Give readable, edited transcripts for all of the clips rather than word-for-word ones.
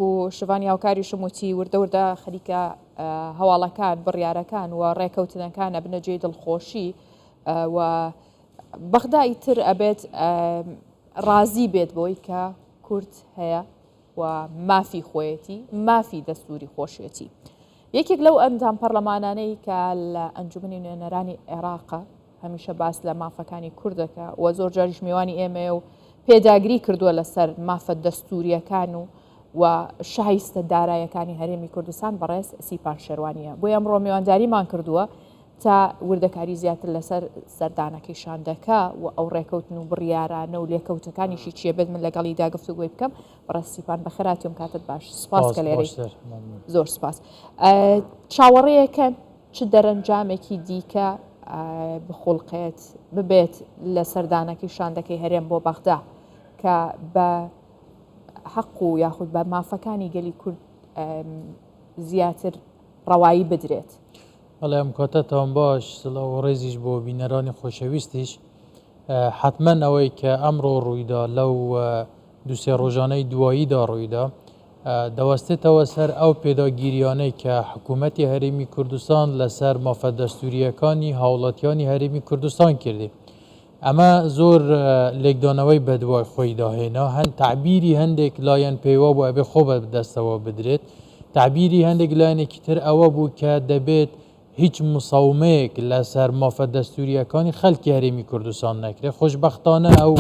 و شڤانی هاوکاریشم وتی وردە وردە خەریکە هەواڵەکان، بڕیارەکان و ڕێکەوتنەکان ئەبنە جێی دڵخۆشی و بەغدا ئیتر ئەبێت ڕازی بێت بۆی کە کورد هەیە و مافی خۆیەتی، مافی دەستوری خۆشیەتی. یەکێک لەو ئەندام پەرلەمانانەی کە لە ئەنجومەنی نوێنەرانی عێراقە هەمیشە باس لە مافەکانی کورد دەکا و زۆر جاریش میوانی ئێمەیە و پێداگری کردووە لەسەر مافە دەستوریەکان و و شایستە دارایەکانی هەرێمی کوردستان بەڕێز سیپان شێروانیە بۆیە ئەمڕۆ میوانداریمان کردووە تا وردەکاری زیاتر لەسەر سەردانەکەی شاندەکە و ئەو ڕێکەوتن و بڕیارانە و لێکەوتەکانیشی چیە بێت من لەگەڵیدا گفتوگۆی بکەم. بەڕێز سیپان بەخێراتیوم کاتت باش سپاس کە لێرەی زۆر سپاس. چاوەڕێیەکەن چ دەرەنجامێکی دیکە بخوڵقێت ببێت لە سەردانەکەی شاندەکەی هەرێم بۆ بەغدا کە بە حەق و یاخود بە مافەکانی گەلی کورد زیاتر ڕەوایی بدرێت. بەڵێ ئەم کاتەتان باش، سڵاو و ڕێزیش بۆ بینەرانی خۆشەویستیش. حەتمەن ئەوەی کە ئەمڕۆ ڕوویدا لەو دوو سێ ڕۆژانەی دواییدا ڕوویدا دەوەستێتەوە سەر ئەو پێداگیریانەی کە حکوومەتی هەرێمی کوردستان لەسەر مافە دەستوورییەکانی هاوڵاتیانی هەرێمی کوردستان کردی. ئەمە زۆر لێکدانەوەی بەدوای خۆیدا هێنا، هەن تەعبیری هەندێک لایەن پێیوابوو ئەبێ خۆ بە دەستەوە بدرێت، تەعبیری هەندێک لایەنێکی تر ئەوە بوو کە دەبێت هیچ مساومەیەک لەسەر مافە دەستوورییەکانی خەڵکی هەرێمی کوردستان نەکرێت، خۆشبەختانە ئەو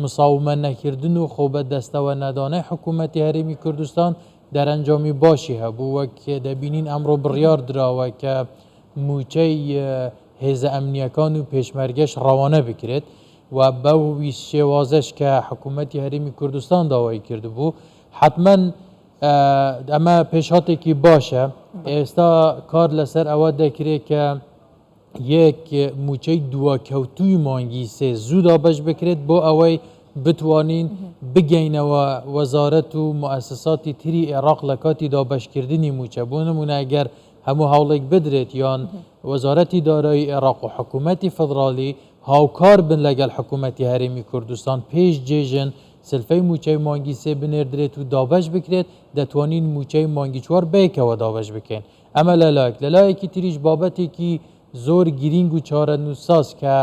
مساومە نەکردن و خۆ بە دەستەوە نەدانەی حکوومەتی هەرێمی کوردستان دەرەنجامی باشی هەبوو، وەک دەبینین ئەمڕۆ بڕیار دراوە کە مووچەی هێزە ئەمنییەکان و پێشمەرگەش ڕەوانە بکرێت و بەو شێوازەش کە حکوومەتی هەرێمی کوردستان داوای کردبوو، حەتمەن ئەمە پێشهاتێکی باشە. ئێستا کار لەسەر ئەوە دەکرێت کە یەک مووچەی دواکەوتووی مانگی سێ زوو دابەش بکرێت بۆ ئەوەی بتوانین بگەینەوە وەزارەت و موئەسەساتی تری عێراق لە کاتی دابەشکردنی مووچە. بۆ نموونە ئەگەر هەموو هەوڵێک بدرێت یان وەزارەتی دارایی عێراق و حکوومەتی فیدراڵی هاوکار بن لەگەڵ حکوومەتی هەرێمی کوردستان پێش جێژن سلفەی مووچەی مانگی سێ بنێردرێت و دابەش بکرێت، دەتوانین مووچەی مانگی چوار بەیەکەوە دابەش بکەین. ئەمە لە لایەک. لە لایەکی تریش بابەتێکی زۆر گرینگ و چارەنووسساز کە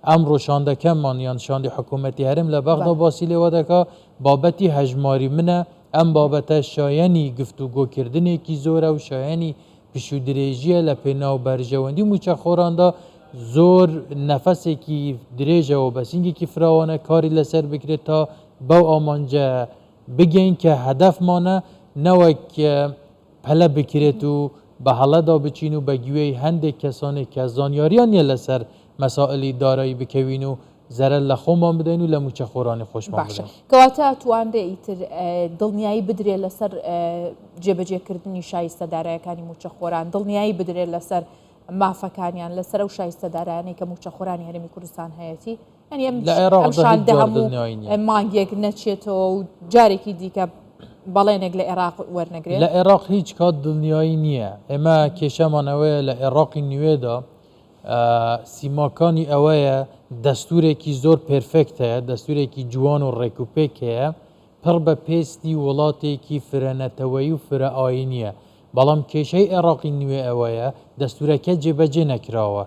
ئەمڕۆ شاندەکەمان یان شاندی حکوومەتی هەرێم لە بەغدا باسی لێوە دەکا، بابەتی هەژماری منە، ئەم بابەتە شایەنی گفتوگۆکردنێکی زۆرە و شایەنی پشوودرێژییە لە پێناو بەرژەوەندی مووچەخۆراندا، زۆر نەفەسێکی درێژە و بە سینگێکی فراوانە کاری لەسەر بکرێت تا بەو ئامانجە بگەین کە هەدەفمانە، نەوەک پەلە بکرێت و بە هەڵەدا بچین و بە گوێی هەندێک کەسانێک کە زانیاریان نییە لەسەر مەسائلی دارایی بکەوین و زەرەر لە خۆمان بدەین و لە مووچەخۆرانی خۆشمان باشە بدەین. کەواتە توانرێ ئیتر دڵنیایی بدرێ لەسەر جێبەجێکردنی شایستە دارایەکانی مووچەخۆران، دڵنیایی بدرێ لەسەر مافەکانیان، لەسەر ئەو شایستە دارایانەی کە مووچەخۆرانی هەرێمی کوردستان هەیەتی؟ یانی ئەم لە ئەم عێراقدا هیچ شاندە جار هەموو دڵنیایی نییە. مانگێک نەچێتەوە و جارێکی دیکە بەڵێنێک لە عێراق وەرنەگرێ؟ لە عێراق هیچ کات دڵنیایی نییە. ئێمە کێشەمان ئەوەیە لە عێراقی نوێدا سیماکانی ئەوەیە دەستوورێکی زۆر پێرفێکت هەیە، دەستوورێکی جوان و ڕێکوپێک هەیە، پڕ بە پێستی وڵاتێکی فرە نەتەوەیی و فرە ئایینییە، بەڵام کێشەی عێراقی نوێ ئەوەیە دەستوورەکە جێبەجێ نەکراوە.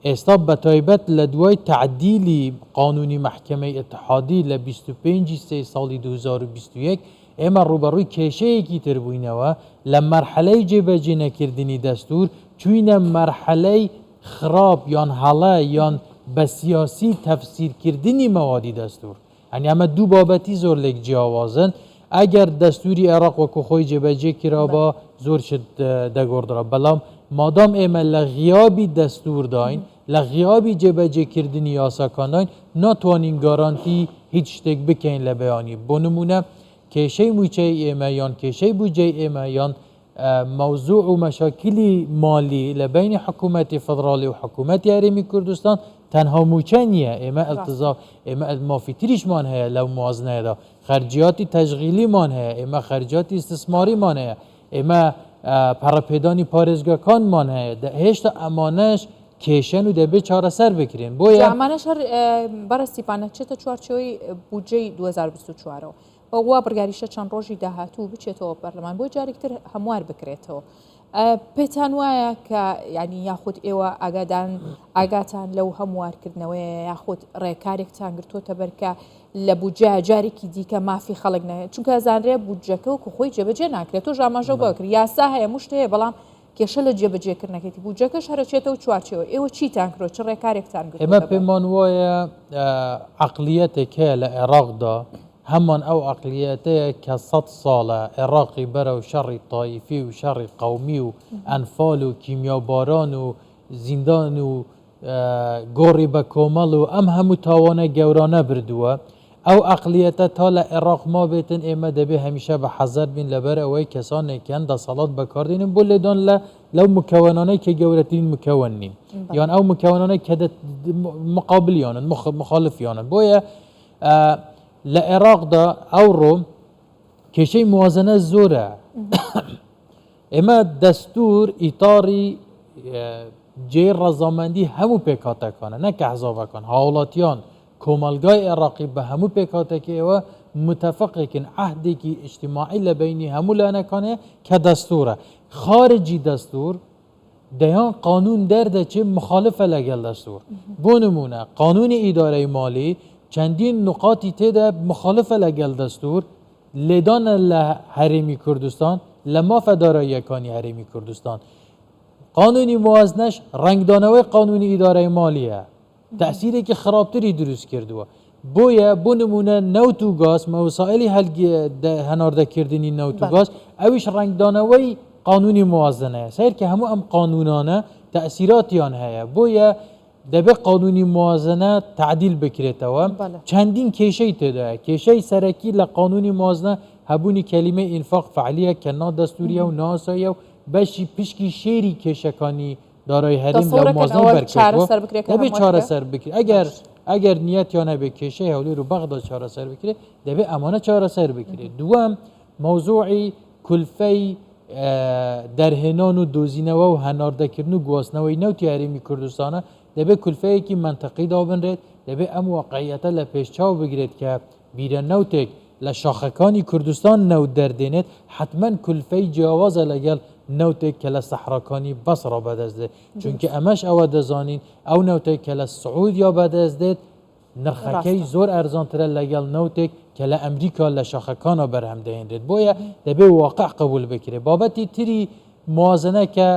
ئێستا بەتایبەت لە دوای تەعدیلی قانوونی مەحکەمەی ئیتحادی لە 25 ی سێی ساڵی 2021 ئێمە ڕووبەڕووی کێشەیەکی تر بووینەوە، لە مەرحەلەی جێبەجێ نەکردنی دەستوور چووینە مەرحەلەی خراپ یان هەڵە یان بە سیاسی تەفسیرکردنی مەوادی دەستوور. یانی ئەمە دوو بابەتی زۆر لێک جیاوازن. ئەگەر دەستووری عێراق وەکو خۆی جێبەجێ کرابا زۆر شت دەگۆڕدرا، بەڵام مادام ئێمە لە غیابی دەستوورداین، لە غیابی جێبەجێکردنی یاساکانداین، ناتوانین گارانتی هیچ شتێک بکەین لە بەیانی. بۆ نموونە کێشەی مووچەی ئێمە یان کێشەی بودجەی ئێمە یان مەوزوع و مەشاکلی مالی لە بەینی حکوومەتی فدراڵی و حکوومەتی هەرێمی کوردستان تەنها مووچە نییە. ئێمە ئەلتزام، ئێمە مافی تریشمان هەیە لەو موازنەیەدا. خەرجیاتی تەشغیلیمان هەیە، ئێمە خەرجیاتی ئیستسماریمان هەیە، ئێمە پەڕەپێدانی پارێزگاکانمان هەیە، هێشتا ئەمانەش کێشەن و دەبێت چارەسەر بکرێن. بۆیە جا ئەمانەش هەر بەڕێز سیپان ئەچێتە چوارچێوەی بودجەی 2024 ەوە. وا بڕیاریشە چەند ڕۆژی داهاتوو بچێتەوە پەرلەمان بۆ جارێکتر هەموار بکرێتەوە. پێتان وایە کە ینی یاخود ئێوە ئاگادان ئاگاتان لەو هەموارکردنەوەیە یاخود ڕێکارێکتان گرتووەتە بەر کە لە بودجە جارێکی دیکە مافی خەڵک نەهێ چونکە زانرێ بودجەکە وەکو خۆی جێبەجێ ناکرێت تۆش ئاماژە بۆ کرد یاسا هەیە مشت هەیە بەڵام کێشە لە جێبەجێکردنەکەیتی بودجەکەش هەرەچێتەوە چوارچێوە ئێوە چیتان کرۆ چ ڕێکارێکتان گرتووەتە ئێمە پێمان وایە عەقلیەتێک هەیە لە عێراقدا هەمان ئەو عەقلیەتەیە کە سەد ساڵە عێراقی بەرەو شەڕی تایفی و شەڕی قەومی و ئەنفال و کیمیاباران و زیندان و گۆڕی بە کۆمەڵ و ئەم هەموو تاوانە گەورانە بردووە، ئەو ئەقلیەتە تا لە عێڕاق مابێتن ئێمە دەبێ هەمیشە بە حەزەر بین لەبەر ئەوەی کەسانێک هەن دەسەڵات بەکاردێنن بۆ لێدان لە لەو مکەوەنانەی کە گەورەترین مکەوەن نین یان ئەو مکەوەنانەی کە مقابلیانن مخالفیانن بۆیە لە عێراقدا ئەوڕۆ کێشەی موازنە زۆرە. ئێمە دەستوور ئیتاڕی جێی ڕەزامەندی هەموو پێکهاتەکانە نەک ئەحزابەکان، هاوڵاتیان، کۆمەڵگای عێڕاقی بە هەموو پێکهاتەکەیەوە متەفقێکن، عەهدێکی ئیجتیماعی لە بەینی هەموو لایەنەکان هەیە کە دەستوورە. خارجی دەستوور دەیان قانوون دەردەچێ مخالفە لەگەڵ دەستوور. بۆ نموونە قانوونی ئیدارەی مالی چەندین نوقاتی تێدا مخالفە لەگەڵ دەستوور، لێدانە لە هەرێمی کوردستان، لە مافە داراییەکانی هەرێمی کوردستان. قانونی موازنەش ڕەنگدانەوەی قانونی ئیدارەی مالیە. تەئسیرێکی خراپتری دروست کردووە. بۆیە بۆ نمونە نەوت و گاز، مەوسائلی هەناردەکردنی نەوت و گاز، ئەویش ڕەنگدانەوەی قانونی موازنەیە. سەیرکە هەموو ئەم قانونانە تەئسیراتیان هەیە. بۆیە دەبێت قانونی موازنە تەعدیل بکرێتەوە، چەندین کێشەی تێدایە، کێشەی سەرەکی لە قانونی موازنە هەبوونی کەلیمەی ئینفاق فعلیە کە نا دەستوریە و ناساییە و بەشی پشکی شێری کێشەکانی دارای هەرێم لە موازنەی بەرکەوتووە، دەبێت چارەسەر بکرێت، ئەگەر ئەگەر نیەتیان هەبێت کێشەی هەولێر و بەغدا چارەسەر بکرێت دەبێت ئەمانە چارەسەر بکرێت. دووەم مەوزوعی کولفەی دەرهێنان و دۆزینەوە و هەناردەکردن و گواستنەوەی نەوتی هەرێمی کوردستانە، دەبێت کولفەیەکی مەنتقی دابنرێت، دەبێت ئەم واقعیەتە لە پێش چاو بگرێت کە بیرە نەوتێک لە شاخەکانی کوردستان نەوت دەردێنێت، حەتمەن کولفەی جیاوازە لەگەڵ نەوتێک کە لە سەحراکانی بەسڕا بەدەست دێت، چونکە ئەمەش ئەوە دەزانین ئەو نەوتێک کە لە سعودیا بەدەست دێت نرخەکەی زۆر ئەرزانترە لەگەڵ نەوتێک کە لە ئەمریکا لە شاخەکانەوە بەرهەم دەهێنرێت بۆیە دەبێت واقع قبول بکرێت بابەتی تری موازنە کە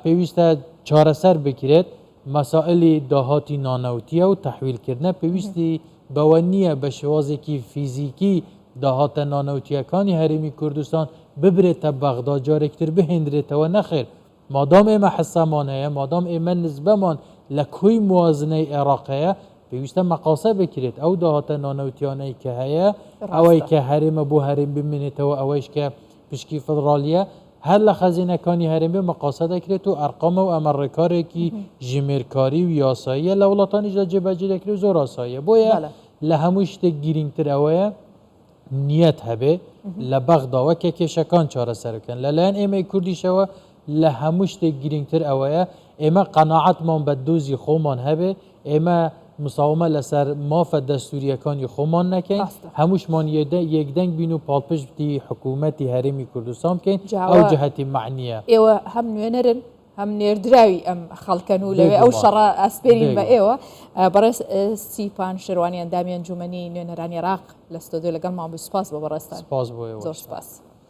پێویستە چارەسەر بکرێت مەسائلی داهاتی نانەوتیە و تەحویلکردنە پێویستی بەوە نییە بە شێوازێکی فیزیکی داهاتە نانەوتیەکانی هەرێمی کوردستان ببرێتە بەغدا جارێکتر بهێنرێتەوە نەخێر مادام ئێمە حسەمان هەیە، مادام ئێمە نسبەمان لە کۆی موازنەی عێراق هەیە، پێویستە مەقاسە بکرێت. ئەو داهاتە نانەوتیانەی کە هەیە، ئەوەی کە هەرێمە بۆ هەرێم بمێنێتەوە، ئەوەیش کە پشکی فیدراڵییە، هەر لە خەزێنەکانی هەرێم بێ مەقاسە دەکرێت و ئەرقامە و ئەمە ڕێکارێکی ژمێرکاری و یاساییە لە وڵاتانیشدا جێبەجێ دەکرێت و زۆر ئاساییە. بۆیە لە هەموو شتێک گرینگتر ئەوەیە نیەت هەبێ لە بەغداوە کە کێشەکان چارەسەر بکەن. لەلایەن ئێمەی کوردیشەوە لە هەموو شتێک گرینگتر ئەوەیە ئێمە قەناعەتمان بە دۆزی خۆمان هەبێ، ئێمە مساومە لەسەر مافە دەستوورییەکانی خۆمان نەکەین، هەمووشمان یەکدەنگ بین و پاڵپشتی حکوومەتی هەرێمی کوردستان بکەین، ئەو جەهەتی مەعنییە. ئێوە هەم نوێنەرن هەم نێردراوی ئەم خەڵکەن و لەوێ ئەو شەڕە ئەسپێرین بە ئێوە. بەڕێز سیپان شێروانی ئەندامی ئەنجومەنی نوێنەرانی عێراق لە ستۆدیۆ لەگەڵمان بوو، سوپاس بۆ بەڕێزتان. سوپاس بۆ ئێوەش. زۆر سوپاس.